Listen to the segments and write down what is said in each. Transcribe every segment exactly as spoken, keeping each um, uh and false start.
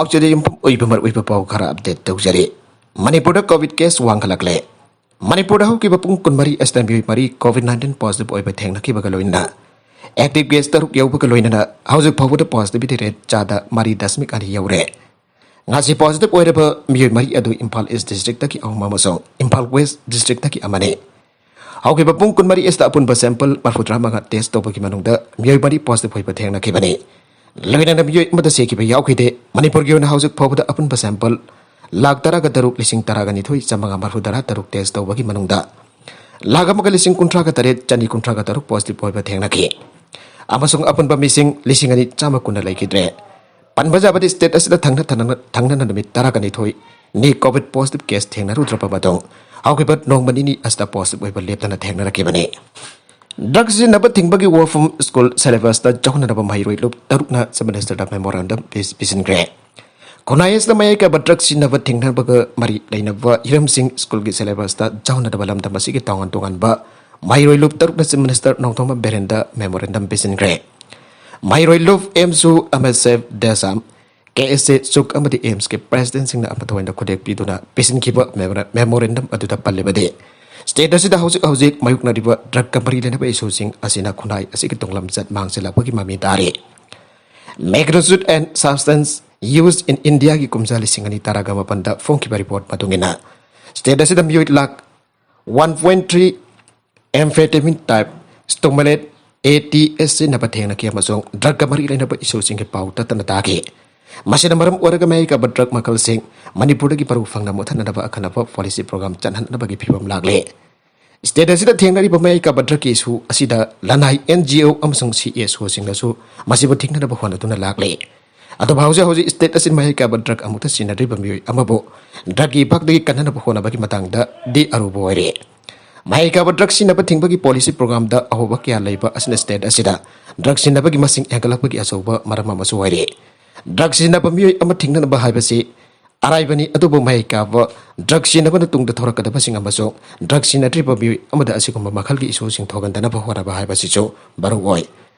ꯄꯥꯎꯆꯦꯗ ꯌꯨꯝꯐꯝ ꯑꯣꯏꯕ ꯃꯔꯨꯑꯣꯏꯕ ꯄꯥꯎ ꯈꯔ ꯑꯞꯗꯦꯠ ꯇꯧꯖꯔꯤ꯫ ꯃꯅꯤꯄꯨꯔꯗ ꯀꯣꯚꯤꯗ ꯀꯦꯁ ꯋꯥꯡꯈꯠꯂꯛꯂꯦ꯫ ꯃꯅꯤꯄꯨꯔꯗ ꯍꯧꯈꯤꯕ ꯄꯨꯡ ꯀꯨꯟꯃꯔꯤ ꯑꯁꯤꯗ ꯃꯤꯑꯣꯏ ꯃꯔꯤ ꯀꯣꯚꯤꯗ ꯅꯥꯏꯟꯇꯤꯟ ꯄꯣꯖꯤꯇꯤꯚ ꯑꯣꯏꯕ ꯊꯦꯡꯅꯈꯤꯕꯒ ꯂꯣꯏꯅꯅ ꯑꯦꯛꯇꯤꯚ ꯀꯦꯁ ꯇꯔꯨꯛ ꯌꯧꯕꯒ ꯂꯣꯏꯅꯅ ꯍꯧꯖꯤꯛ ꯐꯥꯎꯕꯗ ꯄꯣꯖꯤꯇꯤꯚꯤꯇꯤ ꯔꯦꯠ ꯆꯥꯗ ꯃꯔꯤ ꯗꯁꯃꯤꯛ ꯑꯅꯤ ꯌꯧꯔꯦ꯫ ꯉꯁꯤ ꯄꯣꯖꯤꯇꯤꯚ ꯑꯣꯏꯔꯕ ꯃꯤꯑꯣꯏ ꯃꯔꯤ ꯑꯗꯨ ꯏꯝꯐꯥꯜ ꯏꯁ ꯗꯤꯁꯇ꯭ꯔꯤꯛꯇꯒꯤ ꯑꯍꯨꯝ ꯑꯃꯁꯨꯡ ꯏꯝꯐꯥꯜ ꯋꯦꯁ ꯗꯤꯁꯇ꯭ꯔꯤꯛꯇꯒꯤ ꯑꯃꯅꯤ꯫ ꯍꯧꯈꯤꯕ ꯄꯨꯡ ꯀꯨꯟꯃꯔꯤ ꯑꯁꯤꯗ ꯑꯄꯨꯟꯕ ꯁꯦꯝꯄꯜ ꯃꯔꯤꯐꯨꯇꯔꯥ ꯃꯉꯥ ꯇꯦꯁ ꯇꯧꯕꯒꯤ ꯃꯅꯨꯡꯗ ꯃꯤꯑꯣꯏ ꯃꯔꯤ ꯄꯣꯖꯤꯇꯤꯚ ꯑꯣꯏꯕ ꯊꯦꯡꯅꯈꯤꯕꯅꯤ꯫ ꯂꯣꯏꯅꯅ ꯃꯤꯑꯣꯏ ꯑꯃꯗ ꯁꯤꯈꯤꯕ ꯌꯥꯎꯈꯤꯗꯦ꯫ ꯃꯅꯤꯄꯨꯔꯒꯤ ꯑꯣꯏꯅ ꯍꯧꯖꯤꯛ ꯐꯥꯎꯕꯗ ꯑꯄꯨꯟꯕ ꯁꯦꯝꯄꯜ ꯂꯥꯈ ꯇꯔꯥꯒ ꯇꯔꯨꯛ ꯂꯤꯁꯤꯡ ꯇꯔꯥꯒ ꯅꯤꯊꯣꯏ ꯆꯥꯃꯉꯥ ꯃꯔꯤꯐꯨꯇꯔꯥ ꯇꯔꯨꯛ ꯇꯦꯁ ꯇꯧꯕꯒꯤ ꯃꯅꯨꯡꯗ ꯂꯥꯈ ꯑꯃꯒ ꯂꯤꯁꯤꯡ ꯀꯨꯟꯊ꯭ꯔꯥꯒ ꯇꯔꯦꯠ ꯆꯅꯤ ꯀꯨꯟꯊ꯭ꯔꯥꯒ ꯇꯔꯨꯛ ꯄꯣꯖꯤꯇꯤꯚ ꯑꯣꯏꯕ ꯊꯦꯡꯅꯈꯤ꯫ ꯑꯃꯁꯨꯡ ꯑꯄꯨꯟꯕ ꯃꯤꯁꯤꯡ ꯂꯤꯁꯤꯡ ꯑꯅꯤ ꯆꯥꯝꯃ ꯀꯨꯟꯅ ꯂꯩꯈꯤꯗ꯭ꯔꯦ꯫ ꯄꯟꯕ ꯌꯥꯕꯗꯤ, ꯁ꯭ꯇꯦꯠ ꯑꯁꯤꯗ ꯊꯪꯅ ꯊꯪꯅꯅ, ꯊꯪꯅꯅ ꯅꯨꯃꯤꯠ ꯇꯔꯥꯒ ꯅꯤꯊꯣꯏꯅꯤ ꯀꯣꯚꯤꯗ ꯄꯣꯖꯤꯇꯤꯚ ꯀꯦꯁ ꯊꯦꯡꯅꯔꯨꯗ꯭ꯔꯕ ꯃꯇꯨꯡ ꯍꯧꯈꯤꯕ ꯅꯣꯡꯃ ꯅꯤꯅꯤ ꯑꯁꯤꯗ ꯄꯣꯖꯤꯇꯤꯚ ꯑꯣꯏꯕ ꯂꯦꯞꯇꯅ ꯊꯦꯡꯅꯔꯛꯈꯤꯕꯅꯤ꯫ ꯗ꯭ꯔꯒ ꯁꯤꯖꯤꯟꯅꯕ ꯊꯤꯡꯕꯒꯤ ꯋꯥꯐꯝ ꯁ꯭ꯀꯨꯜ ꯁꯦꯂꯦꯕꯁꯇ ꯌꯥꯎꯍꯟꯅꯅꯕ ꯃꯍꯩꯔꯣꯏ ꯂꯨꯞ ꯇꯔꯨꯛꯅ ꯆꯤꯐ ꯃꯤꯅꯤꯁꯇꯔꯗ ꯃꯦꯃꯣꯔꯦꯟꯗꯝ ꯄꯤ-, ꯄꯤꯁꯤꯟꯈ꯭ꯔꯦ꯫ ꯈꯨꯟꯅꯥꯏ ꯑꯁꯤꯗ ꯃꯌꯥꯏ ꯀꯥꯕ ꯗ꯭ꯔꯒ ꯁꯤꯖꯤꯟꯅꯕ ꯊꯤꯡꯅꯕꯒ ꯃꯔꯤ ꯂꯩꯅꯕ ꯍꯤꯔꯝꯁꯤꯡ ꯁ꯭ꯀꯨꯜꯒꯤ ꯁꯦꯂꯦꯕꯁꯇ ꯌꯥꯎꯍꯟꯅꯗꯕ ꯂꯝꯗꯝ ꯑꯁꯤꯒꯤ ꯇꯣꯉꯥꯟ ꯇꯣꯉꯥꯟꯕ ꯃꯍꯩꯔꯣꯏ ꯂꯨꯞ ꯇꯔꯨꯛꯅ ꯆꯤꯐ ꯃꯤꯅꯤꯁꯇꯔ ꯅꯣꯡꯊꯣꯝꯕꯝ ꯕꯤꯔꯦꯟꯗ ꯃꯦꯃꯣꯔꯦꯟꯗꯝ ꯄꯤꯁꯤꯟꯈ꯭ꯔꯦ꯫ ꯃꯍꯩꯔꯣꯏ ꯂꯨꯞ ꯑꯦꯝꯁꯨ ꯑꯃꯦꯁꯦꯐ ꯗꯦꯁꯥꯝ, ꯀꯦ ꯑꯦꯁ ꯑꯦ ꯆꯨꯛ ꯑꯃꯗꯤ ꯑꯦꯝꯁꯀꯤ ꯄ꯭ꯔꯦꯁꯤꯗꯦꯟꯁꯤꯡꯅ ꯑꯃꯠꯇ ꯑꯣꯏꯅ ꯈꯨꯗꯦꯛ ꯄꯤꯗꯨꯅ ꯄꯤꯁꯤꯟꯈꯤꯕ ꯃꯦꯃꯣꯔꯦ-, ꯃꯦꯃꯣꯔꯦꯟꯗꯝ ꯑꯗꯨꯗ ꯄꯜꯂꯤꯕꯗꯤ, ꯁ꯭ꯇꯦꯠ ꯑꯁꯤꯗ ꯍꯧꯖꯤꯛ ꯍꯧꯖꯤꯛ ꯃꯥꯌꯣꯛꯅꯔꯤꯕ ꯗ꯭ꯔꯒꯀ ꯃꯔꯤ ꯂꯩꯅꯕ ꯏꯁꯨꯁꯤꯡ ꯑꯁꯤꯅ ꯈꯨꯟꯅꯥꯏ ꯑꯁꯤꯒꯤ ꯇꯨꯡꯂꯝꯆꯠ ꯃꯥꯡꯁꯤꯜꯂꯛꯄꯒꯤ ꯃꯃꯤ ꯇꯥꯔꯤ꯫ Magnitude and substance use in Indiaꯒꯤ ꯀꯨꯝꯖꯥ ꯂꯤꯁꯤꯡ ꯑꯅꯤ ꯇꯔꯥꯒ ꯃꯥꯄꯟꯗ ꯐꯣꯡꯈꯤꯕ ꯔꯤꯄꯣꯔꯠ ꯃꯇꯨꯡ ꯏꯟꯅ, ꯁ꯭ꯇꯦꯠ ꯑꯁꯤꯗ ꯃꯤꯑꯣꯏ lakh one point three amphetamine type stimulate, A T S, ꯁꯤꯖꯤꯟꯅꯕ ꯊꯦꯡꯅꯈꯤ ꯑꯃꯁꯨꯡ ꯗ꯭ꯔꯒꯀ ꯃꯔꯤ ꯂꯩꯅꯕ ꯏꯁꯨꯁꯤꯡꯒꯤ ꯄꯥꯎ ꯇꯠꯇꯅ ꯇꯥꯈꯤ꯫ ꯃꯁꯤꯅ ꯃꯔꯝ ꯑꯣꯏꯔꯒ ꯃꯌꯥꯏ ꯀꯥꯕ ꯗ꯭ꯔꯒ ꯃꯈꯜꯁꯤꯡ ꯃꯅꯤꯄꯨꯔꯗꯒꯤ ꯄꯔꯧ ꯐꯪꯅ ꯃꯨꯠꯊꯠꯅꯅꯕ ꯑꯈꯟꯅꯕ ꯄꯣꯂꯤꯁꯤ ꯄ꯭ꯔꯣꯒ꯭ꯔꯥꯝ ꯆꯠꯍꯟꯅꯕꯒꯤ ꯐꯤꯕꯝ ꯂꯥꯛꯂꯦ꯫ ꯁ꯭ꯇꯦꯠ ꯑꯁꯤꯗ ꯊꯦꯡꯅꯔꯤꯕ ꯃꯌꯥꯏ ꯀꯥꯕ ꯗ꯭ꯔꯒꯀꯤ ꯏꯁꯨ ꯑꯁꯤꯗ ꯂꯅꯥꯏ ꯑꯦꯟ ꯖꯤ ꯑꯣ ꯑꯃꯁꯨꯡ ꯁꯤ ꯑꯦꯁ ꯑꯣꯁꯤꯡꯅꯁꯨ ꯃꯁꯤꯕꯨ ꯊꯤꯡꯅꯅꯕ ꯍꯣꯠꯅꯗꯨꯅ ꯂꯥꯛꯂꯤ꯫ ꯑꯗꯨꯕꯨ ꯍꯧꯖꯤꯛ ꯍꯧꯖꯤꯛ ꯁ꯭ꯇꯦꯠ ꯑꯁꯤꯗ ꯃꯌꯥꯏ ꯀꯥꯕ ꯗ꯭ꯔꯒ ꯑꯃꯨꯛꯇ ꯁꯤꯖꯤꯟꯅꯗ꯭ꯔꯤꯕ ꯃꯤꯑꯣꯏ ꯑꯃꯕꯨ ꯗ꯭ꯔꯒꯀꯤ ꯏꯄꯥꯛꯇꯒꯤ ꯀꯟꯅꯅꯕ ꯍꯣꯠꯅꯕꯒꯤ ꯃꯇꯥꯡꯗꯗꯤ ꯑꯔꯨꯕ ꯑꯣꯏꯔꯦ꯫ ꯃꯍꯩ ꯀꯥꯕ ꯗ꯭ꯔꯒ ꯁꯤꯖꯤꯟꯅꯕ ꯊꯤꯡꯕꯒꯤ ꯄꯣꯂꯤꯁꯤ ꯄ꯭ꯔꯣꯒ꯭ꯔꯥꯝꯗ ꯑꯍꯣꯕ ꯀꯌꯥ ꯂꯩꯕ ꯑꯁꯤꯅ ꯁ꯭ꯇꯦꯠ ꯑꯁꯤꯗ ꯗ꯭ꯔꯒ ꯁꯤꯖꯤꯟꯅꯕꯒꯤ ꯃꯁꯤꯡ ꯍꯦꯟꯒꯠꯂꯛꯄꯒꯤ ꯑꯆꯧꯕ ꯃꯔꯝ ꯑꯃꯁꯨ ꯑꯣꯏꯔꯤ꯫ ꯗ꯭ꯔꯒ ꯁꯤꯖꯤꯟꯅꯕ ꯃꯤꯑꯣꯏ ꯑꯃ ꯊꯤꯡꯅꯅꯕ ꯍꯥꯏꯕꯁꯤ ꯑꯔꯥꯏꯕꯅꯤ, ꯑꯗꯨꯕꯨ ꯃꯍꯩ ꯀꯥꯕ ꯗ꯭ꯔꯒ ꯁꯤꯖꯤꯟꯅꯕꯅ ꯇꯨꯡꯗ ꯊꯣꯔꯛꯀꯗꯕꯁꯤꯡ ꯑꯃꯁꯨꯡ ꯗ꯭ꯔꯒ ꯁꯤꯖꯤꯟꯅꯗ꯭ꯔꯤꯕ ꯃꯤꯑꯣꯏ ꯑꯃꯗ ꯑꯁꯤꯒꯨꯝꯕ ꯃꯈꯜꯒꯤ ꯏꯁꯨꯁꯤꯡ ꯊꯣꯛꯍꯟꯗꯅꯕ ꯍꯣꯠꯅꯕ ꯍꯥꯏꯕꯁꯤꯁꯨ ꯃꯔꯨ ꯑꯣꯏ꯫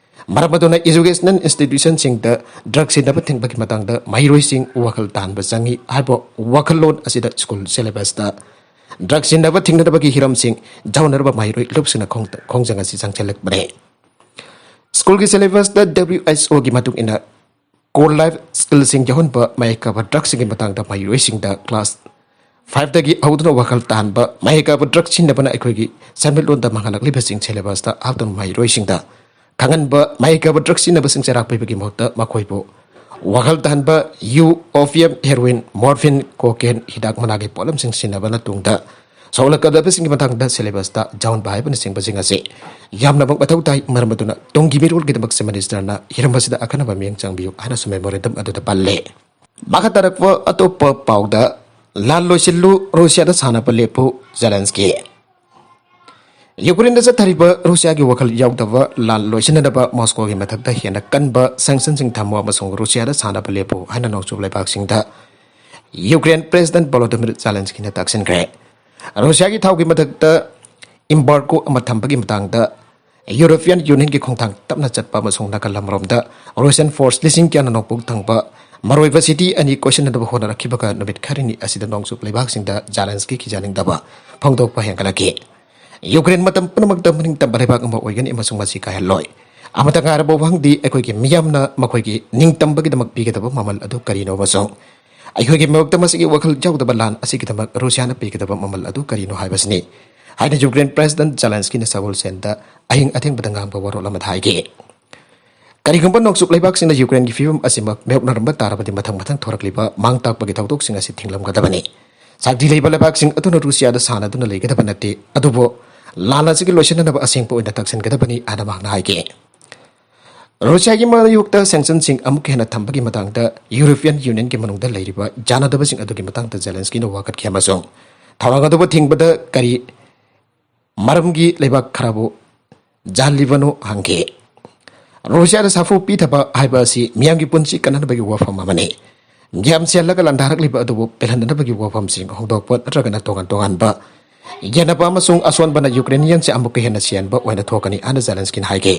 ꯃꯔꯝ ꯑꯗꯨꯅ educational institutionꯁꯤꯡꯗ drug ꯁꯤꯖꯤꯟꯅꯕ ꯊꯤꯡꯕꯒꯤ ꯃꯇꯥꯡꯗ ꯃꯍꯩꯔꯣꯏꯁꯤꯡ ꯋꯥꯈꯜ ꯇꯥꯍꯟꯕ ꯆꯪꯏ ꯍꯥꯏꯕ ꯋꯥꯈꯜꯂꯣꯟ ꯑꯁꯤꯗ school syllabusꯇ drug ꯁꯤꯖꯤꯟꯅꯕ ꯊꯤꯡꯅꯅꯕꯒꯤ ꯍꯤꯔꯝꯁꯤꯡ ꯌꯥꯎꯅꯔꯕ ꯃꯍꯩꯔꯣꯏ ꯂꯨꯞꯁꯤꯟꯅ ꯈꯣꯡ-, ꯈꯣꯡꯖꯪ ꯑꯁꯤ ꯆꯪꯁꯤꯜꯂꯛꯄꯅꯤ꯫ Schoolꯒꯤ syllabusꯇ WHOꯒꯤ ꯃꯇꯨꯡ ꯏꯟꯅ core life skillꯁꯤꯡ ꯌꯥꯎꯍꯟꯕ ꯃꯍꯩ ꯀꯥꯕ drugꯁꯤꯡꯒꯤ ꯃꯇꯥꯡꯗ ꯃꯍꯩꯔꯣꯏꯁꯤꯡꯗ class fiveꯇꯒꯤ ꯍꯧꯗꯨꯅ ꯋꯥꯈꯜ ꯇꯥꯍꯟꯕ, ꯃꯍꯩ ꯀꯥꯕ drug ꯁꯤꯖꯤꯟꯅꯕꯅ ꯑꯩꯈꯣꯏꯒꯤ ꯁꯦꯟꯃꯤꯠꯂꯣꯟꯗ ꯃꯥꯡꯍꯜꯂꯛꯂꯤꯕꯁꯤꯡ syllabusꯇ ꯍꯥꯞꯇꯨꯅ ꯃꯍꯩꯔꯣꯏꯁꯤꯡꯗ ꯈꯪꯍꯟꯕ, ꯃꯍꯩ ꯀꯥꯕ drug ꯁꯤꯖꯤꯟꯅꯕꯁꯤꯡ ꯆꯩꯔꯥꯛ ꯄꯤꯕꯒꯤ ꯃꯍꯨꯠꯇ ꯃꯈꯣꯏꯕꯨ ꯋꯥꯈꯜ ꯇꯥꯍꯟꯕ, U, opium, heroin, morphine, cocaine, ꯍꯤꯗꯥꯛ ꯃꯅꯥꯒꯤ ꯄꯣꯠꯂꯝꯁꯤꯡ ꯁꯤꯖꯤꯟꯅꯕꯅ ꯇꯨꯡꯗ ꯁꯣꯛꯂꯛꯀꯗꯕꯁꯤꯡꯒꯤ ꯃꯇꯥꯡꯗ syllabusꯇ ꯌꯥꯎꯍꯟꯕ ꯍꯥꯏꯕꯅꯆꯤꯡꯕꯁꯤꯡ ꯑꯁꯤ ꯌꯥꯝꯅꯃꯛ ꯃꯊꯧ ꯇꯥꯏ꯫ ꯃꯔꯝ ꯑꯗꯨꯅ ꯇꯨꯡꯒꯤ ꯃꯤꯔꯣꯜꯒꯤꯗꯃꯛ Chief Ministerꯅ ꯍꯤꯔꯝ ꯑꯁꯤꯗ ꯑꯈꯟꯅꯕ ꯃꯤꯠꯌꯦꯡ ꯆꯪꯕꯤꯌꯨ ꯍꯥꯏꯅꯁꯨ memorandum ꯑꯗꯨꯗ ꯄꯜꯂꯤ꯫ ꯃꯈꯥ ꯇꯥꯔꯛꯄ ꯑꯇꯣꯞꯄ ꯄꯥꯎꯗ, ꯂꯥꯟ ꯂꯣꯏꯁꯤꯜꯂꯨ, ꯔꯨꯁꯤꯌꯥꯗ ꯁꯥꯟꯅꯕ ꯂꯦꯞꯄꯨ, ꯖꯦꯂꯦꯟꯁꯀꯤ꯫ ꯌꯨꯀ꯭ꯔꯦꯟꯗ ꯆꯠꯊꯔꯤꯕ ꯔꯨꯁꯤꯌꯥꯒꯤ ꯋꯥꯈꯜ ꯌꯥꯎꯗꯕ ꯂꯥꯟ ꯂꯣꯏꯁꯤꯟꯅꯅꯕ ꯃꯣꯁꯀꯣꯒꯤ ꯃꯊꯛꯇ ꯍꯦꯟꯅ ꯀꯟꯕ sanctionꯁꯤꯡ ꯊꯝꯃꯨ ꯑꯃꯁꯨꯡ ꯔꯨꯁꯤꯌꯥꯗ ꯁꯥꯟꯅꯕ ꯂꯦꯞꯄꯨ ꯍꯥꯏꯅ ꯅꯣꯡꯆꯨꯞ ꯂꯩꯕꯥꯛꯁꯤꯡꯗ ꯌꯨꯀ꯭ꯔꯦꯟ President Volodymyr Zelenskyꯅ ꯇꯥꯛꯁꯤꯟꯈ꯭ꯔꯦ꯫ ꯔꯨꯁꯤꯌꯥꯒꯤ ꯊꯥꯎꯒꯤ ꯃꯊꯛꯇ embargo ꯑꯃ ꯊꯝꯕꯒꯤ ꯃꯇꯥꯡꯗ European Unionꯒꯤ ꯈꯣꯡꯊꯥꯡ ꯇꯞꯅ ꯆꯠꯄ ꯑꯃꯁꯨꯡ ꯅꯥꯀꯜ ꯑꯃꯔꯣꯝꯗ Russian force ꯂꯤꯁꯤꯡ ꯀꯌꯥꯅ ꯅꯣꯡꯄꯣꯛ ꯊꯪꯕ ꯃꯔꯨꯑꯣꯏꯕ city ꯑꯅꯤ ꯀꯣꯏꯁꯤꯟꯅꯅꯕ ꯍꯣꯠꯅꯔꯛꯈꯤꯕꯒ ꯅꯨꯃꯤꯠ ꯈꯔꯅꯤ ꯑꯁꯤꯗ ꯅꯣꯡꯆꯨꯞ ꯂꯩꯕꯥꯛꯁꯤꯡꯗ ꯖꯦꯂꯦꯟꯁꯀꯤ ꯈꯤꯖꯅꯤꯡꯗꯕ ꯐꯣꯡꯗꯣꯛꯄ ꯍꯦꯟꯒꯠꯂꯛꯈꯤ꯫ ꯌꯨꯀ꯭ꯔꯦꯟ ꯃꯇꯝ ꯄꯨꯝꯅꯃꯛꯇ ꯃꯅꯤꯡꯇꯝꯕ ꯂꯩꯕꯥꯛ ꯑꯃ ꯑꯣꯏꯒꯅꯤ ꯑꯃꯁꯨꯡ ꯃꯁꯤ ꯀꯥꯏꯍꯜꯂꯣꯏ꯫ ꯑꯃꯇ ꯉꯥꯏꯔꯕ ꯋꯥꯍꯪꯗꯤ ꯑꯩꯈꯣꯏꯒꯤ ꯃꯤꯌꯥꯝꯅ ꯃꯈꯣꯏꯒꯤ ꯅꯤꯡꯇꯝꯕꯒꯤꯗꯃꯛ ꯄꯤꯒꯗꯕ ꯃꯃꯜ ꯑꯗꯨ ꯀꯔꯤꯅꯣ ꯑꯃꯁꯨꯡ ꯑꯩꯈꯣꯏꯒꯤ ꯃꯥꯌꯣꯛꯇ ꯃꯁꯤꯒꯤ ꯋꯥꯈꯜ ꯌꯥꯎꯗꯕ ꯂꯥꯟ ꯑꯁꯤꯒꯤꯗꯃꯛ ꯔꯨꯁꯤꯌꯥꯅ ꯄꯤꯒꯗꯕ ꯃꯃꯜ ꯑꯗꯨ ꯀꯔꯤꯅꯣ ꯍꯥꯏꯕꯁꯤꯅꯤ ꯍꯥꯏꯅ ꯌꯨꯀ꯭ꯔꯦꯟ President ꯖꯦꯂꯦꯟꯁꯀꯤꯅ ꯁꯒꯣꯜꯁꯦꯟꯗ ꯑꯍꯤꯡ ꯑꯊꯦꯡꯕꯗ ꯉꯥꯡꯕ ꯋꯥꯔꯣꯜ ꯑꯃꯗ ꯍꯥꯏꯈꯤ꯫ ꯀꯔꯤꯒꯨꯝꯕ ꯅꯣꯡꯆꯨꯞ ꯂꯩꯕꯥꯛꯁꯤꯡꯅ ꯌꯨꯀ꯭ꯔꯦꯟꯒꯤ ꯐꯤꯕꯝ ꯑꯁꯤꯃꯛ ꯃꯥꯌꯣꯛꯅꯔꯝꯕ ꯇꯥꯔꯕꯗꯤ ꯃꯊꯪ ꯃꯊꯪ ꯊꯣꯔꯛꯂꯤꯕ ꯃꯥꯡ ꯇꯥꯛꯄꯒꯤ ꯊꯧꯗꯣꯛꯁꯤꯡ ꯑꯁꯤ ꯊꯤꯡꯂꯝꯒꯗꯕꯅꯤ꯫ ꯁꯛꯇꯤ ꯂꯩꯕ ꯂꯩꯕꯥꯛꯁꯤꯡ ꯑꯗꯨꯅ ꯔꯨꯁꯤꯌꯥꯗ ꯁꯥꯟꯅꯗꯨꯅ ꯂꯩꯒꯗꯕ ꯅꯠꯇꯦ, ꯑꯗꯨꯕꯨ ꯂꯥꯟ ꯑꯁꯤꯒꯤ ꯂꯣꯏꯁꯤꯟꯅꯅꯕ ꯑꯁꯦꯡꯕ ꯑꯣꯏꯅ ꯇꯛꯁꯤꯟꯒꯗꯕꯅꯤ ꯍꯥꯏꯅ ꯃꯍꯥꯛꯅ ꯍꯥꯏꯈꯤ꯫ ꯔꯨꯁꯤꯌꯥꯒꯤ ꯃꯥꯌꯣꯛꯇ sanctionꯁꯤꯡ ꯑꯃꯨꯛ ꯍꯦꯟꯅ ꯊꯝꯕꯒꯤ ꯃꯇꯥꯡꯗ European Unionꯒꯤ ꯃꯅꯨꯡꯗ ꯂꯩꯔꯤꯕ ꯌꯥꯅꯗꯕꯁꯤꯡ ꯑꯗꯨꯒꯤ ꯃꯇꯥꯡꯗ ꯖꯦꯂꯦꯟꯁꯀꯤꯅ ꯋꯥꯀꯠꯈꯤ ꯑꯃꯁꯨꯡ ꯊꯧꯔꯥꯡ ꯑꯗꯨꯕꯨ ꯊꯤꯡꯕꯗ ꯀꯔꯤ ꯃꯔꯝꯒꯤ ꯂꯩꯕꯥꯛ ꯈꯔꯕꯨ ꯖꯥꯜꯂꯤꯕꯅꯣ ꯍꯪꯈꯤ꯫ ꯔꯨꯁꯤꯌꯥꯗ ꯁꯥꯐꯨ ꯄꯤꯊꯕ ꯍꯥꯏꯕ ꯑꯁꯤ ꯃꯤꯌꯥꯝꯒꯤ ꯄꯨꯟꯁꯤ ꯀꯟꯅꯅꯕꯒꯤ ꯋꯥꯐꯝ ꯑꯃꯅꯤ꯫ ꯃꯤꯌꯥꯝ ꯁꯦꯜꯂꯒ ꯂꯥꯟꯗꯥꯔꯛꯂꯤꯕ ꯑꯗꯨꯕꯨ ꯄꯦꯜꯍꯟꯗꯅꯕꯒꯤ ꯋꯥꯐꯝꯁꯤꯡ ꯍꯧꯗꯣꯛꯄ ꯅꯠꯇ꯭ꯔꯒꯅ ꯇꯣꯉꯥꯟ ꯇꯣꯉꯥꯟꯕ ꯌꯦꯟꯅꯕ ꯑꯃꯁꯨꯡ ꯑꯁꯣꯟꯕꯅ ꯌꯨꯀ꯭ꯔꯦꯅꯤꯌꯟꯁꯦ ꯑꯃꯨꯛꯀ ꯍꯦꯟꯅ ꯁꯤꯍꯟꯕ ꯑꯣꯏꯅ ꯊꯣꯛꯀꯅꯤ ꯍꯥꯏꯅ ꯖꯦꯂꯦꯟꯁꯀꯤꯅ ꯍꯥꯏꯈꯤ꯫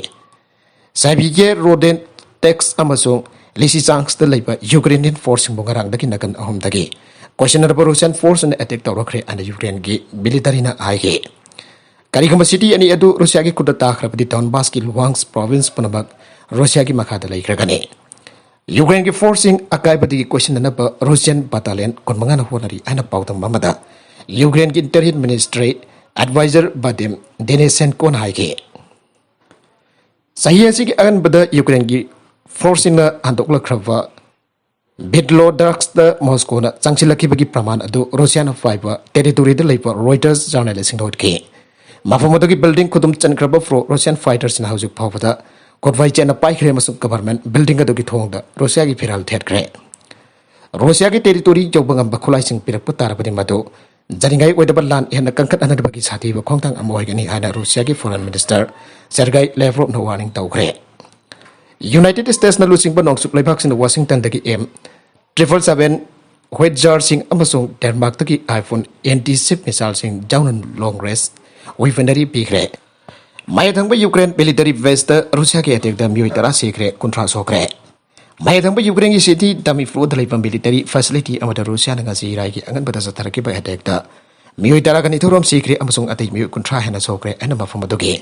ꯁꯥꯕꯤꯒꯦ ꯔꯣꯗꯦꯟ ꯇꯦꯛꯁ ꯑꯃꯁꯨꯡ ꯂꯤꯁꯤꯆꯥꯡꯁꯇ ꯂꯩꯕ ꯌꯨꯀ꯭ꯔꯦꯅꯤꯌꯟ ꯐꯣꯔꯁꯁꯤꯡꯕꯨ ꯉꯔꯥꯡꯗꯒꯤ ꯅꯥꯀꯟ ꯑꯍꯨꯝꯗꯒꯤ ꯀꯣꯏꯁꯟꯅꯔꯕ ꯔꯨꯁꯤꯌꯥꯟ ꯐꯣꯔꯁꯅ ꯑꯦꯇꯦꯛ ꯇꯧꯔꯛꯈ꯭ꯔꯦ ꯍꯥꯏꯅ ꯌꯨꯀ꯭ꯔꯦꯟꯒꯤ ꯃꯤꯂꯤꯇꯔꯤꯅ ꯍꯥꯏꯈꯤ꯫ ꯀꯔꯤꯒꯨꯝꯕ ꯁꯤꯇꯤ ꯑꯅꯤ ꯑꯗꯨ ꯔꯨꯁꯤꯌꯥꯒꯤ ꯈꯨꯠꯇ ꯇꯥꯈ꯭ꯔꯕꯗꯤ ꯗꯣꯟꯕꯥꯁꯀꯤ ꯂꯨꯍꯥꯡꯁ ꯄ꯭ꯔꯣꯚꯤꯟꯁ ꯄꯨꯝꯅꯃꯛ ꯔꯨꯁꯤꯌꯥꯒꯤ ꯃꯈꯥꯗ ꯂꯩꯈ꯭ꯔꯒꯅꯤ꯫ ꯌꯨꯀ꯭ꯔꯦꯟꯒꯤ ꯐꯣꯔꯁꯁꯤꯡ ꯑꯀꯥꯏꯕꯗꯒꯤ ꯀꯣꯏꯁꯤꯟꯅꯅꯕ ꯔꯨꯁꯤꯌꯥꯟ ꯕꯇꯥꯂꯤꯌꯟ ꯀꯨꯟꯃꯉꯥꯅ ꯍꯣꯠꯅꯔꯤ ꯍꯥꯏꯅ ꯄꯥꯎꯗꯝ ꯑꯃꯗ ꯌꯨꯀ꯭ꯔꯦꯟꯒꯤ ꯏꯟꯇꯤꯔꯤꯌꯔ ꯃꯤꯅꯤꯁꯇ꯭ꯔꯤ ꯑꯦꯗꯚꯥꯏꯖꯔ ꯕꯥꯗꯤꯝ ꯗꯦꯅꯤꯁꯦꯟꯀꯣꯅ ꯍꯥꯏꯈꯤ꯫ ꯆꯍꯤ ꯑꯁꯤꯒꯤ ꯑꯍꯥꯟꯕꯗ ꯌꯨꯀ꯭ꯔꯦꯟꯒꯤ ꯐꯣꯔꯁꯁꯤꯡꯅ ꯍꯟꯗꯣꯛꯂꯛꯈ꯭ꯔꯕ ꯕꯤꯠꯂꯣꯗꯥꯛꯁꯇ ꯃꯣꯁꯀꯣꯅ ꯆꯪꯁꯤꯜꯂꯛꯈꯤꯕꯒꯤ ꯄ꯭ꯔꯃꯥꯟ ꯑꯗꯨ ꯔꯨꯁꯤꯌꯥꯅ ꯄꯥꯏꯕ ꯇꯦꯔꯤꯇꯣꯔꯤꯗ ꯂꯩꯕ ꯔꯣꯏꯇꯔꯁ ꯖꯔꯅꯦꯂꯤꯁꯁꯤꯡꯗ ꯎꯠꯈꯤ꯫ ꯃꯐꯝ ꯑꯗꯨꯒꯤ ꯕꯤꯜꯗꯤꯡ ꯈꯨꯗꯨꯝ ꯆꯟꯈ꯭ꯔꯕ ꯄ꯭ꯔꯣ ꯔꯨꯁꯤꯌꯥꯟ ꯐꯥꯏꯇꯔꯁꯤꯡꯅ ꯍꯧꯖꯤꯛ ꯐꯥꯎꯕꯗ ꯀꯣꯠꯚꯥꯏ ꯆꯦꯠꯅ ꯄꯥꯏꯈ꯭ꯔꯦ ꯑꯃꯁꯨꯡ ꯒꯚꯔꯟꯃꯦꯟꯠ ꯕꯤꯜꯗꯤꯡ ꯑꯗꯨꯒꯤ ꯊꯣꯡꯗ ꯔꯨꯁꯤꯌꯥꯒꯤ ꯐꯤꯔꯥꯜ ꯊꯦꯠꯈ꯭ꯔꯦ꯫ ꯔꯨꯁꯤꯌꯥꯒꯤ ꯇꯦꯔꯤꯇꯣꯔꯤ ꯌꯧꯕ ꯉꯝꯕ ꯈꯨꯠꯂꯥꯏꯁꯤꯡ ꯄꯤꯔꯛꯄ ꯇꯥꯔꯕꯗꯤ ꯃꯗꯨ ꯌꯥꯅꯤꯡꯉꯥꯏ ꯑꯣꯏꯗꯕ ꯂꯥꯟ ꯍꯦꯟꯅ ꯀꯟꯈꯠꯍꯟꯅꯕꯒꯤ ꯁꯥꯊꯤꯕ ꯈꯣꯡꯊꯥꯡ ꯑꯃ ꯑꯣꯏꯒꯅꯤ ꯍꯥꯏꯅ ꯔꯨꯁꯤꯌꯥꯒꯤ ꯐꯣꯔꯦꯟ ꯃꯤꯅꯤꯁꯇꯔ ꯁꯦꯔꯒꯥꯏ ꯂꯦꯚ꯭ꯔꯣꯚꯅ ꯋꯥꯔꯅꯤꯡ ꯇꯧꯈ꯭ꯔꯦ꯫ ꯌꯨꯅꯥꯏꯇꯦꯗ ꯁ꯭ꯇꯦꯠꯁꯅ ꯂꯨꯆꯤꯡꯕ ꯅꯣꯡꯆꯨꯞ ꯂꯩꯕꯥꯛꯁꯤꯡꯅ ꯋꯥꯁꯤꯡꯇꯟꯗꯒꯤ ꯑꯦꯝ ꯇ꯭ꯔꯤꯄꯜ ꯁꯚꯦꯟ ꯍꯣꯏꯠꯖꯥꯔꯁꯤꯡ ꯑꯃꯁꯨꯡ ꯗꯦꯟꯃꯥꯔꯛꯇꯒꯤ ꯑꯥꯏꯐꯣꯟ ꯑꯦꯟꯇꯤ ꯁꯤꯞ ꯃꯤꯁꯥꯏꯜꯁꯤꯡ ꯌꯥꯎꯅ ꯂꯣꯡ ꯔꯦꯟꯖ ꯋꯦꯄꯟꯅꯔꯤ ꯄꯤꯈ꯭ꯔꯦ꯫ ꯃꯌꯥꯏ ꯊꯪꯕ ꯌꯨꯀ꯭ꯔꯦꯟ ꯃꯤꯂꯤꯇꯔꯤ ꯕꯦꯁꯇ ꯔꯨꯁꯤꯌꯥꯒꯤ ꯑꯦꯇꯦꯛꯇ ꯃꯤꯑꯣꯏ ꯇꯔꯥ ꯁꯤꯈ꯭ꯔꯦ, ꯀꯨꯟꯊ꯭ꯔꯥ ꯁꯣꯛꯈ꯭ꯔꯦ꯫ ꯃꯌꯥꯏ ꯊꯪꯕ ꯌꯨꯀ꯭ꯔꯦꯟꯒꯤ ꯁꯤꯇꯤ ꯗꯃꯤꯄ꯭ꯔꯣꯗ ꯂꯩꯕ ꯃꯤꯂꯤꯇꯔꯤ ꯐꯦꯁꯤꯂꯤꯇꯤ ꯑꯃꯗ ꯔꯨꯁꯤꯌꯥꯅ ꯉꯁꯤ ꯏꯔꯥꯏꯒꯤ ꯑꯉꯟꯕꯗ ꯆꯠꯊꯔꯛꯈꯤꯕ ꯑꯦꯇꯦꯛꯇ ꯃꯤꯑꯣꯏ ꯇꯔꯥꯒ ꯅꯤꯊꯣꯏ ꯔꯣꯝ ꯁꯤꯈ꯭ꯔꯦ ꯑꯃꯁꯨꯡ ꯑꯇꯩ ꯃꯤꯑꯣꯏ ꯀꯨꯟꯊ꯭ꯔꯥ ꯍꯦꯟꯅ ꯁꯣꯛꯈ꯭ꯔꯦ ꯍꯥꯏꯅ ꯃꯐꯝ ꯑꯗꯨꯒꯤ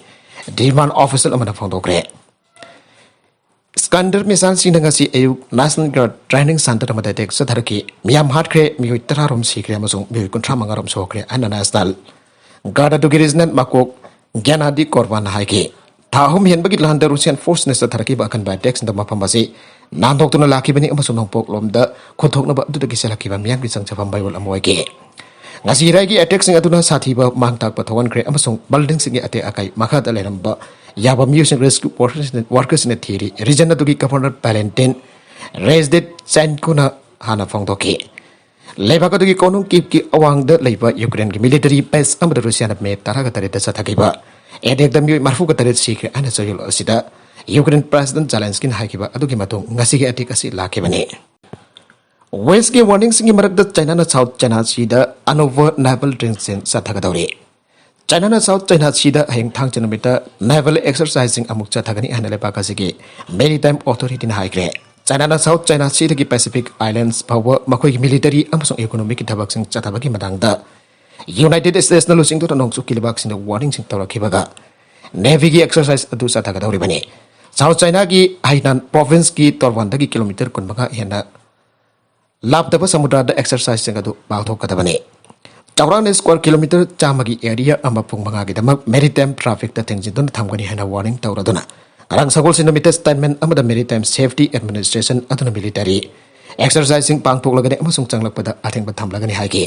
ꯗꯤꯃꯥꯟ ꯑꯣꯐꯤꯁꯤꯌꯦꯜ ꯑꯃꯅ ꯐꯣꯡꯗꯣꯛꯈ꯭ꯔꯦ꯫ ꯁ꯭ꯀꯥꯟꯗꯔ ꯃꯤꯁꯥꯏꯜꯁꯤꯡꯅ ꯉꯁꯤ ꯑꯌꯨꯛ ꯅꯦꯁꯅꯦꯜ ꯒꯥꯔꯗ ꯇ꯭ꯔꯦꯅꯤꯡ ꯁꯦꯟꯇꯔ ꯑꯃꯗ ꯑꯦꯇꯦꯛ ꯆꯠꯊꯔꯛꯈꯤ꯫ ꯃꯤꯌꯥꯝ ꯍꯥꯠꯈ꯭ꯔꯦ, ꯃꯤꯑꯣꯏ ꯇꯔꯥ ꯔꯣꯝ ꯁꯤꯈ꯭ꯔꯦ ꯑꯃꯁꯨꯡ ꯃꯤꯑꯣꯏ ꯀꯨꯟꯊ꯭ꯔꯥ ꯃꯉꯥ ꯔꯣꯝ ꯁꯣꯛꯈ꯭ꯔꯦ ꯍꯥꯏꯅ ꯅꯦꯁꯅꯦꯜ ꯒꯥꯔꯗ ꯑꯗꯨꯒꯤ ꯔꯤꯖꯅꯦꯜ ꯃꯀꯣꯛ ꯒꯦꯅꯥꯗꯤ ꯀꯣꯔꯕꯥꯟꯅ ꯍꯥꯏꯈꯤ꯫ ꯊꯥ ꯑꯍꯨꯝ ꯍꯦꯟꯕꯒꯤ ꯂꯥꯟꯗ ꯔꯨꯁꯤꯌꯥꯟ ꯐꯣꯔꯁꯅ ꯆꯠꯊꯔꯛꯈꯤꯕ ꯑꯀꯟꯕ ꯑꯦꯇꯦꯛꯁꯤꯡꯗ ꯃꯐꯝ ꯑꯁꯤ ꯅꯥꯟꯊꯣꯛꯇꯨꯅ ꯂꯥꯛꯈꯤꯕꯅꯤ ꯑꯃꯁꯨꯡ ꯅꯣꯡꯄꯣꯛꯂꯣꯝꯗ ꯈꯨꯠꯊꯣꯛꯅꯕ ꯑꯗꯨꯗꯒꯤ ꯆꯦꯜꯂꯛꯈꯤꯕ ꯃꯤꯌꯥꯝꯒꯤ ꯆꯪꯖꯐꯝ ꯕꯥꯏꯕꯜ ꯑꯃ ꯑꯣꯏꯈꯤ꯫ ꯉꯁꯤ ꯏꯔꯥꯏꯒꯤ ꯑꯦꯇꯦꯛꯁꯤꯡ ꯑꯗꯨꯅ ꯁꯥꯊꯤꯕ ꯃꯥꯡ ꯇꯥꯛꯄ ꯊꯣꯛꯍꯟꯈ꯭ꯔꯦ ꯑꯃꯁꯨꯡ ꯕꯤꯜꯗꯤꯡꯁꯤꯡꯒꯤ ꯑꯇꯦꯛ ꯑꯀꯥꯏ ꯃꯈꯥꯗ ꯂꯩꯔꯝꯕ ꯌꯥꯕ ꯃꯤꯑꯣꯏꯁꯤꯡ ꯔꯦꯁꯀ꯭ꯌꯨ ꯋꯥꯔꯀꯔꯁꯤꯡꯅ ꯊꯤꯔꯤ꯫ ꯔꯤꯖꯟ ꯑꯗꯨꯒꯤ ꯒꯚꯔꯅꯔ ꯚꯦꯂꯦꯟꯇꯤꯟ ꯔꯦꯖꯗꯤꯠ ꯆꯦꯟꯀꯣꯅ ꯍꯥꯟꯅ ꯐꯣꯡꯗꯣꯛꯈꯤ꯫ ꯂꯩꯕꯥꯛ ꯑꯗꯨꯒꯤ ꯀꯣꯅꯨꯡ ꯀꯤꯞꯀꯤ ꯑꯋꯥꯡꯗ ꯂꯩꯕ ꯌꯨꯀ꯭ꯔꯦꯟꯒꯤ ꯃꯤꯂꯤꯇꯔꯤ ꯕꯦꯁ ꯑꯃꯗ ꯔꯨꯁꯤꯌꯥꯅ ꯃꯦ ꯇꯔꯥꯒ ꯇꯔꯦꯠꯇ ꯆꯠꯊꯈꯤꯕ ꯑꯦꯇꯦꯛꯇ ꯃꯤꯑꯣꯏ ꯃꯔꯤꯐꯨꯒ ꯇꯔꯦꯠ ꯁꯤꯈ꯭ꯔꯦ ꯍꯥꯏꯅ ꯆꯌꯣꯜ ꯑꯁꯤꯗ ꯌꯨꯀ꯭ꯔꯦꯟ ꯄ꯭ꯔꯦꯁꯤꯗꯦꯟꯠ ꯖꯦꯂꯦꯟꯁꯀꯤꯅ ꯍꯥꯏꯈꯤꯕ ꯑꯗꯨꯒꯤ ꯃꯇꯨꯡ ꯉꯁꯤꯒꯤ ꯑꯦꯇꯦꯛ ꯑꯁꯤ ꯂꯥꯛꯈꯤꯕꯅꯤ꯫ ꯋꯦꯁꯀꯤ ꯋꯥꯔꯅꯤꯡꯁꯤꯡꯒꯤ ꯃꯔꯛꯇ ꯆꯥꯏꯅꯥꯅ ꯁꯥꯎꯠ ꯆꯥꯏꯅꯥ ꯁꯤꯗ ꯑꯅꯧꯕ ꯅꯦꯚꯜ ꯇ꯭ꯔꯦꯅꯤꯡꯁꯤꯡ ꯆꯠꯊꯒꯗꯧꯔꯤ꯫ ꯆꯥꯏꯅꯥꯅ ꯁꯥꯎꯠ ꯆꯥꯏꯅꯥ ꯁꯤꯗ ꯍꯌꯦꯡ ꯊꯥꯡꯖ ꯅꯨꯃꯤꯠꯇ ꯅꯦꯚꯦꯜ ꯑꯦꯛꯁꯔꯁꯥꯏꯖꯁꯤꯡ ꯑꯃꯨꯛ ꯆꯠꯊꯒꯅꯤ ꯍꯥꯏꯅ ꯂꯩꯕꯥꯛ ꯑꯁꯤꯒꯤ ꯃꯦꯔꯤꯇꯥꯏꯝ ꯑꯣꯊꯣꯔꯤꯇꯤꯅ ꯍꯥꯏꯈ꯭ꯔꯦ꯫ ꯆꯥꯏꯅꯥꯅ ꯁꯥꯎꯠ ꯆꯥꯏꯅꯥ ꯁꯤꯗꯒꯤ ꯄꯦꯁꯤꯐꯤꯛ ꯑꯥꯏꯂꯦꯟꯁ ꯐꯥꯎꯕ ꯃꯈꯣꯏꯒꯤ ꯃꯤꯂꯤꯇꯔꯤ ꯑꯃꯁꯨꯡ ꯏꯀꯣꯅꯣꯃꯤꯛꯀꯤ ꯊꯕꯛꯁꯤꯡ ꯆꯠꯊꯕꯒꯤ ꯃꯇꯥꯡꯗ ꯌꯨꯅꯥꯏꯇꯦꯗ ꯁ꯭ꯇꯦꯠꯁꯅ ꯂꯨꯆꯤꯡꯗꯨꯅ ꯅꯣꯡꯆꯨꯞꯀꯤ ꯂꯩꯕꯥꯛꯁꯤꯡꯗ ꯋꯥꯔꯅꯤꯡꯁꯤꯡ ꯇꯧꯔꯛꯈꯤꯕꯒ ꯅꯦꯚꯤꯒꯤ ꯑꯦꯛꯁꯔꯁꯥꯏꯖ ꯑꯗꯨ ꯆꯠꯊꯒꯗꯧꯔꯤꯕꯅꯤ꯫ ꯁꯥꯎꯠ ꯆꯥꯏꯅꯥꯒꯤ ꯍꯩꯅꯥꯟ ꯄ꯭ꯔꯣꯚꯤꯟꯁꯀꯤ ꯇꯣꯔꯕꯥꯟꯗꯒꯤ ꯀꯤꯂꯣꯃꯤꯇꯔ ꯀꯨꯟꯃꯉꯥ ꯍꯦꯟꯅ ꯂꯥꯞꯇꯕ ꯁꯃꯨꯗ꯭ꯔꯗ ꯑꯦꯛꯁꯔꯁꯥꯏꯖꯁꯤꯡ ꯑꯗꯨ ꯄꯥꯡꯊꯣꯛꯀꯗꯕꯅꯤ꯫ ꯆꯥꯎꯔꯥꯛꯅ ꯁ꯭ꯀ꯭ꯋꯥꯔ ꯀꯤꯂꯣꯃꯤꯇꯔ ꯆꯥꯝꯃꯒꯤ ꯑꯦꯔꯤꯌꯥ ꯑꯃ ꯄꯨꯡ ꯃꯉꯥꯒꯤꯗꯃꯛ ꯃꯦꯔꯤꯇꯥꯏꯝ ꯇ꯭ꯔꯥꯐꯤꯛꯇ ꯊꯤꯡꯖꯤꯟꯗꯨꯅ ꯊꯝꯒꯅꯤ ꯍꯥꯏꯅ ꯋꯥꯔꯅꯤꯡ ꯇꯧꯔꯗꯨꯅ ꯉꯔꯥꯡ ꯁꯒꯣꯜꯁꯦꯟ ꯅꯨꯃꯤꯠꯇ ꯁ꯭ꯇꯦꯠꯃꯦꯟ ꯑꯃꯗ ꯃꯦꯔꯤꯇꯥꯏꯝ ꯁꯦꯐꯇꯤ ꯑꯦꯗꯃꯤꯅꯤꯁꯇ꯭ꯔꯦꯁꯟ ꯑꯗꯨꯅ ꯃꯤꯂꯤꯇꯔꯤ ꯑꯦꯛꯁꯔꯁꯥꯏꯖꯁꯤꯡ ꯄꯥꯡꯊꯣꯛꯂꯒꯅꯤ ꯑꯃꯁꯨꯡ ꯆꯪꯂꯛꯄꯗ ꯑꯊꯤꯡꯕ ꯊꯝꯂꯒꯅꯤ ꯍꯥꯏꯈꯤ꯫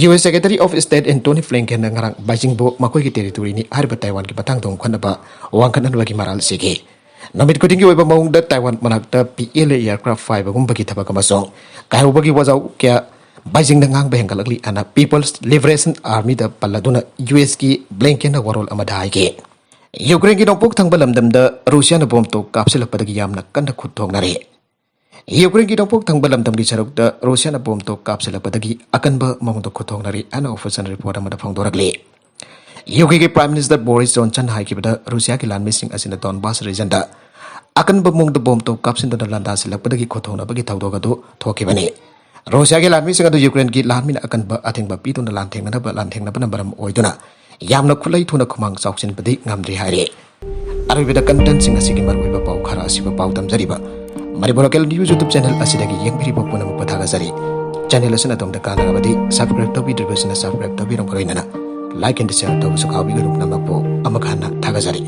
U S secretary of state Antony ꯕ꯭ꯂꯤꯡꯀꯦꯟꯅ ꯉꯔꯥꯡ ꯕꯩꯖꯤꯡꯕꯨ ꯃꯈꯣꯏꯒꯤ ꯇꯦꯔꯤꯇꯣꯔꯤꯅꯤ ꯍꯥꯏꯔꯤꯕ ꯇꯥꯏꯋꯥꯟꯒꯤ ꯃꯇꯥꯡꯗ ꯋꯥꯈꯜꯅꯕ ꯋꯥꯡꯈꯠꯅꯅꯕꯒꯤ ꯃꯔꯥꯜ ꯁꯤꯈꯤ꯫ ꯅꯨꯃꯤꯠ ꯈꯨꯗꯤꯡꯒꯤ ꯑꯣꯏꯕ ꯃꯑꯣꯡꯗ ꯇꯥꯏꯋꯥꯟ ꯃꯅꯥꯛꯇ ꯄꯤ ꯑꯦꯜ ꯑꯦ ꯑꯦꯌꯔꯀ꯭ꯔꯥꯐ ꯍꯥꯏꯕꯒꯨꯝꯕꯒꯤ ꯊꯕꯛ ꯑꯃꯁꯨꯡ ꯀꯥꯏꯍꯧꯕꯒꯤ ꯋꯥꯖꯥꯎ ꯀꯌꯥ ꯕꯩꯖꯤꯡꯗ ꯉꯥꯡꯕ ꯍꯦꯟꯒꯠꯂꯛꯂꯤ ꯍꯥꯏꯅ ꯄꯤꯄꯜꯁ ꯂꯤꯕꯔꯦꯁꯟ ꯑꯥꯔꯃꯤꯗ ꯄꯜꯂꯗꯨꯅ ꯌꯨ ꯑꯦꯁꯀꯤ ꯕ꯭ꯂꯤꯡꯀꯦꯟꯅ ꯋꯥꯔꯣꯜ ꯑꯃꯗ ꯍꯥꯏꯈꯤ꯫ ꯌꯨꯀ꯭ꯔꯦꯟꯒꯤ ꯅꯣꯡꯄꯣꯛ ꯊꯪꯕ ꯂꯝꯗꯝꯗ ꯔꯨꯁꯤꯌꯥꯅ ꯕꯣꯝ ꯇꯣꯞ ꯀꯥꯞꯁꯤꯜꯂꯛꯄꯗꯒꯤ ꯌꯥꯝꯅ ꯀꯟꯅ ꯈꯨꯠ ꯊꯣꯛꯅꯔꯦ꯫ ꯌꯨꯀ꯭ꯔꯦꯟꯒꯤ ꯅꯣꯡꯄꯣꯛ ꯊꯪꯕ ꯂꯝꯗꯝꯒꯤ ꯁꯔꯨꯛꯇ ꯔꯨꯁꯤꯌꯥꯅ ꯕꯣꯝ ꯇꯣꯞ ꯀꯥꯞꯁꯤꯜꯂꯛꯄꯗꯒꯤ ꯑꯀꯟꯕ ꯃꯑꯣꯡꯗ ꯈꯨꯠ ꯊꯣꯛꯅꯔꯤ ꯍꯥꯏꯅ ꯑꯣꯐꯤꯁꯤꯌꯦꯜ ꯔꯤꯄꯣꯔꯠ ꯑꯃꯗ ꯐꯣꯡꯗꯣꯔꯛꯂꯤ꯫ ꯌꯨ ꯀꯦꯒꯤ ꯄ꯭ꯔꯥꯏꯝ ꯃꯤꯅꯤꯁꯇꯔ ꯕꯣꯔꯤꯁ ꯖꯣꯟꯁꯟ ꯍꯥꯏꯈꯤꯕꯗ ꯔꯨꯁꯤꯌꯥꯒꯤ ꯂꯥꯟꯃꯤꯁꯤꯡ ꯑꯁꯤꯅ ꯗꯣꯟꯕꯥꯁ ꯔꯤꯖꯟꯗ ꯑꯀꯟꯕ ꯃꯑꯣꯡꯗ ꯕꯣꯝ ꯇꯣꯞ ꯀꯥꯞꯁꯤꯟꯗꯨꯅ ꯂꯥꯟꯗꯥꯁꯤꯜꯂꯛꯄꯗꯒꯤ ꯈꯨꯠ ꯊꯣꯛꯅꯕꯒꯤ ꯊꯧꯗꯣꯛ ꯑꯗꯨ ꯊꯣꯛꯈꯤꯕꯅꯤ꯫ ꯔꯨꯁꯤꯌꯥꯒꯤ ꯂꯥꯟꯃꯤꯁꯤꯡ ꯑꯗꯨ ꯌꯨꯀ꯭ꯔꯦꯟꯒꯤ ꯂꯥꯟꯃꯤꯅ ꯑꯀꯟꯕ ꯑꯊꯤꯡꯕ ꯄꯤꯗꯨꯅ ꯂꯥꯟꯊꯦꯡꯅꯅꯕ ꯂꯥꯟꯊꯦꯡꯅꯕꯅ ꯃꯔꯝ ꯑꯣꯏꯗꯨꯅ ꯌꯥꯝꯅ ꯈꯨꯠꯂꯩ ꯊꯨꯅ ꯈꯨꯃꯥꯡ ꯆꯥꯎꯁꯤꯟꯕꯗꯤ ꯉꯝꯗ꯭ꯔꯤ ꯍꯥꯏꯔꯤ꯫ ꯑꯔꯣꯏꯕꯗ ꯀꯟꯇꯦꯟꯁꯤꯡ ꯑꯁꯤꯒꯤ ꯃꯔꯨꯑꯣꯏꯕ ꯄꯥꯎ ꯈꯔ ꯑꯁꯤꯕꯨ ꯄꯥꯎ ꯇꯝꯖꯔꯤꯕ Manipur local news YouTube channel ꯑꯁꯤꯗꯒꯤ ꯌꯦꯡꯕꯤꯔꯤꯕ ꯄꯨꯝꯅꯃꯛꯄꯨ ꯊꯥꯒꯠꯆꯔꯤ꯫ ꯆꯦꯅꯦꯜ ꯑꯁꯤꯅ ꯑꯗꯣꯝꯗ ꯀꯥꯟꯅꯔꯕꯗꯤ ꯁꯕꯁꯀ꯭ꯔꯥꯏꯕ ꯇꯧꯕꯤꯗ꯭ꯔꯤꯕꯁꯤꯡꯅ ꯁꯕꯁꯀ꯭ꯔꯥꯏꯕ ꯇꯧꯕꯤꯔꯝꯕ ꯂꯣꯏꯅꯅ ꯂꯥꯏꯛ ꯑꯦꯟ ꯁꯤꯌꯔ ꯇꯧꯕꯁꯨ ꯀꯥꯎꯕꯤꯒꯅꯨ꯫ ꯄꯨꯝꯅꯃꯛꯄꯨ ꯑꯃꯨꯛ ꯍꯟꯅ ꯊꯥꯒꯠꯆꯔꯤ꯫